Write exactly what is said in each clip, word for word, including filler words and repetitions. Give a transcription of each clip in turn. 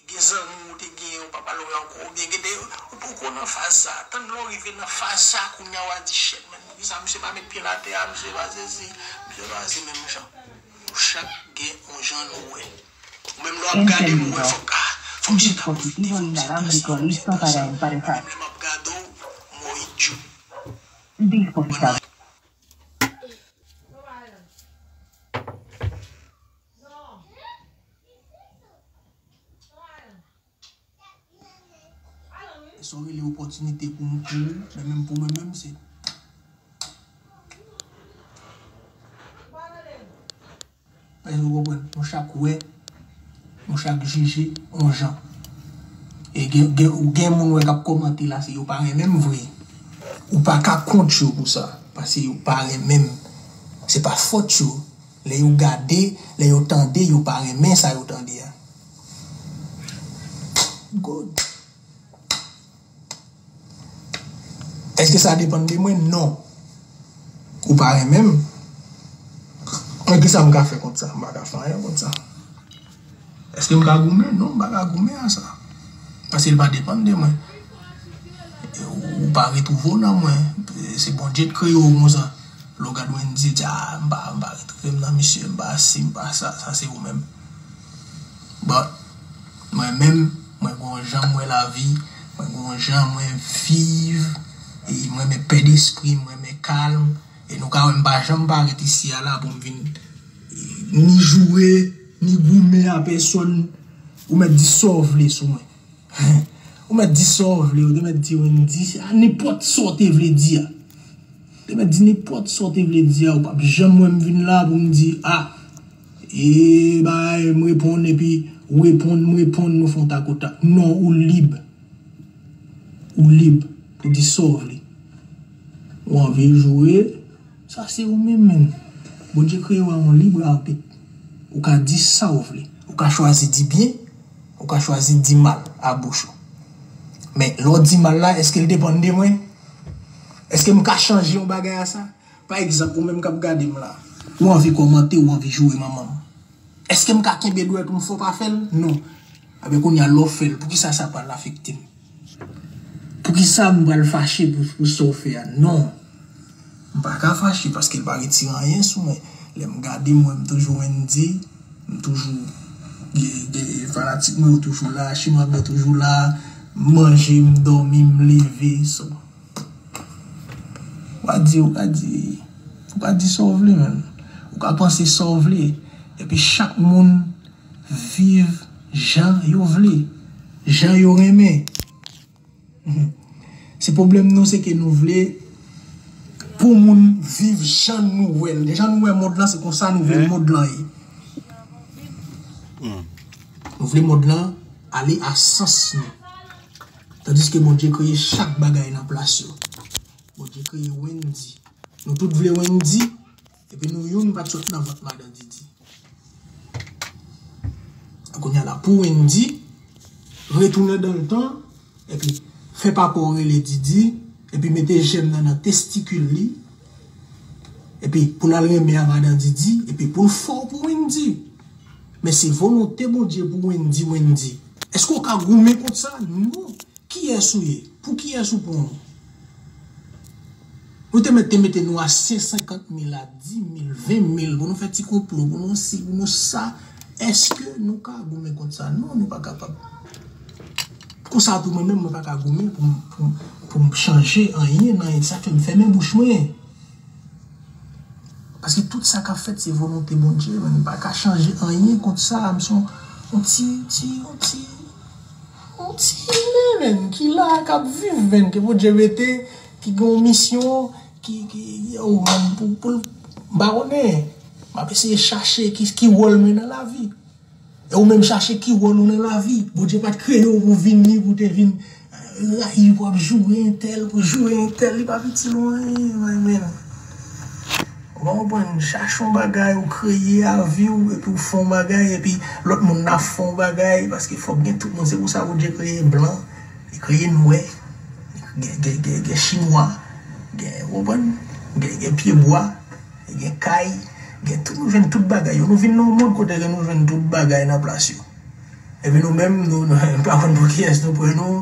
Gen zanmi ou te genyen, ou pa pale w ankò, oubyen gen de, ou poko nan faz sa. Tann lè w rive nan faz sa, kounye a w a di, "Shit, men, poukisa misye pa met pye l atè a, misye pa sezi, misye pa sezi menm jan." Nou chak gen yon jan nou wè. Ou menm lè w ap gade m, ou wè fòk, ah, fòk chita pwofite, fòk chita sa, fòk chita sa. Mwen menm lè m ap gade w, m wè w idyot. Sa w rele opòtinite pou m, pou ou, men menm pou mwen menm, se. Èske w konprann? Nou chak wè, nou chak jije yon jan. E gen, gen, ou gen moun wè k ap kòmante la, se yo pa renmen m vre. Ou pa ka kont yo pou sa, paske yo pa renmen m. Se pa fòt yo. Lè yo gade, lè yo tande, yo pa renmen sa yo tande a. Good. Èske sa depann de mwen? Non. Ou pa renmen m? Men kisa m ka fè kont sa? M pa ka fè anyen kont sa. Èske m ka goumen? Non, m pa ka goumen a sa. Paske l pa depann de mwen. E ou, ou pa retwouve w nan mwen. Se Bondye k kreye w konsa. Lè w gad Wendy, di, "Ah, m pa, m pa retwouve m nan misye, m pa si, m pa sa." Sa se ou menm. But, mwen menm, mwen gon jan mwen lavi, mwen gon jan mwen viv, e mwen renmen pè despri, mwen renmen kalm, e nou ka wè m pa janm parèt isi a la pou m vin, e, ni joure, ni goumen a pèsòn, ou mèt di sa w vle sou mwen. Ou mèt di sa w vle, ou te mèt di Wendy, a nenpòt sa w te vle di a. Ou te mèt di nenpòt sa w te vle di a, ou p ap janm wè m vin la pou m di, a, e, bay, m reponn, epi ou reponn, m reponn, nou fè yon takotak. Non, ou lib. Ou lib pou di sa w vle. Ou anvi joure, sa se ou menm, menm. Bondye kreye w a yon lib arbit. Ou ka di sa w vle. Ou ka chwazi di byen, ou ka chwazi di mal a bouch ou. Men, lè w di mal la, èske l depann de mwen? Èske m ka chanje yon bagay a sa? Pa egzanp, ou menm k ap gade m la, ou anvi kòmante, ou anvi joure manman m. Èske m ka kenbe dwèt ou m fè w pa fè l? Non. Enben, kounye a, lè w fè l, poukisa sa pral afekte m? Poukisa m pral fache pou, pou sa w fè a? Non. M pa ka fache paske l pa retire anyen sou mwen. Lè m gade, m wè m toujou Wendy, m toujou gen, gen fanatik mwen yo toujou la, Chinwa Blan toujou la, m manje, m dòmi, m leve, so. Ou ka di, ou ka di, ou ka di sa w vle, menn. Ou ka panse sa w vle. Epi chak moun viv jan yo vle, jan yo renmen. Se pwoblèm nou, se ke nou vle pou moun viv jan nou wè l. Jan nou wè mond lan, se konsa nou vle mond lan ye. Nou vle mond lan ale a sans nou. Tandiske Bondye kreye chak bagay nan plas yo. Bondye kreye Wendy. Nou tout vle Wendy, epi nou youn pa t sot nan vant madan Didi. Kounye a la, pou Wendy, retounen dan le tan, epi fè papa w rele Didi, epi mete jèm nan nan testikil li, epi pou l al renmen a madan Didi, epi pou l fè w pou Wendy. Men se volonte Bondye pou Wendy, Wendy. Èske w ka goumen kont sa? Non. Kiyès ou ye? Pou kiyès ou pran w? Nou te mèt te mete nou a senk senkant mil, a di mil, ven mil, pou nou fè ti konplo, pou nou si, pou nou sa. Èske nou ka goumen kont sa? Non, nou pa kapab. Konsa tou, mwen menm, mwen pa ka goumen pou m, pou m, pou m chanje anyen nan sa fè m fèmen bouch mwen. Paske tout sa k ap fèt, se volonte Bondye, men m pa ka chanje anyen kont sa. M se yon, yon ti, ti, yon ti, yon ti imen, men, ki la, k ap viv, men, ke Bondye mete, ki gen yon misyon, ki, ki, yo, pou, pou l, m pa konnen. M ap eseye chache ki, ki wòl mwen nan lavi. E ou menm chache ki wòl ou nan lavi. Bondye pa t kreye w pou vini, pou te vin, eh, rayi, pou ap joure entèl, pou joure entèl, li pa itil ou anyen, my man. Ou pa konprann, chache yon bagay, ou kreye avi w, epi ou fè yon bagay, epi lòt moun nan fè yon bagay, paske fòk gen tout moun, se pou sa Bondye kreye blan, li kreye nwè, gen, gen, gen, gen chinwa, gen, ou konprann, gen, gen pyebwa. Gen kay, gen tout, nou jwenn tout bagay yo. Nou vin nan yon mond kote ke nou jwenn tout bagay nan plas yo. Epi nou menm, nou, nou pa konn pou kiyès nou pran nou.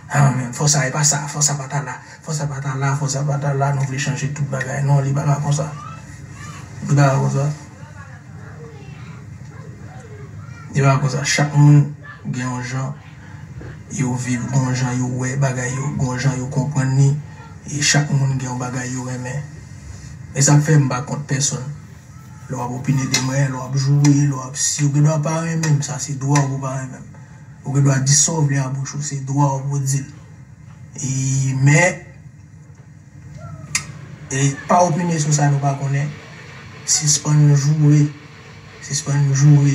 Ah, men fò sa, e pa sa, fò sa pa ta la, fò sa pa ta la, fò sa pa ta la, nou vle chanje tout bagay. Non, li pa ka konsa. Li pa ka konsa. Li pa ka konsa. Chak moun gen yon jan yo viv, gen yon jan yo wè bagay yo, gen yon jan yo konprann li. E chak moun gen yon bagay yo renmen. E sa k fè m pa kont pèsonn. Lè w ap opine de mwen, lè w ap joure, lè w ap, si w gen dwa pa renmen m, sa se dwa w pou w pa renmen m. Ou gen dwa di sa w vle a bouch ou, se dwa w pou w di l. E, men, e, pa opine sou sa nou pa konnen. Sispann joure. Sispann joure.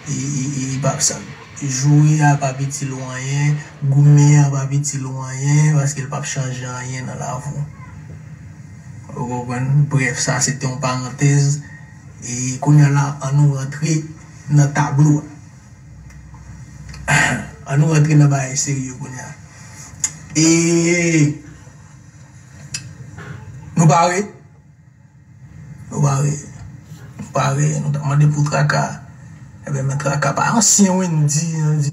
E, e, e, e pa sa. Joure a p ap itil ou anyen. Goumen an p ap itil ou anyen. Paske l p ap chanje anyen nan lavi w. Ou konprann? Brèf, sa se te yon parantèz. E kounye a la, an nou rantre nan tablo a. An nou rantre nan bagay serye kounye a. E nou pare? Nou pare? Nou pare? Nou t ap mande pou traka. Ebyen, men traka pa ansyen Wendyy, Wendyy.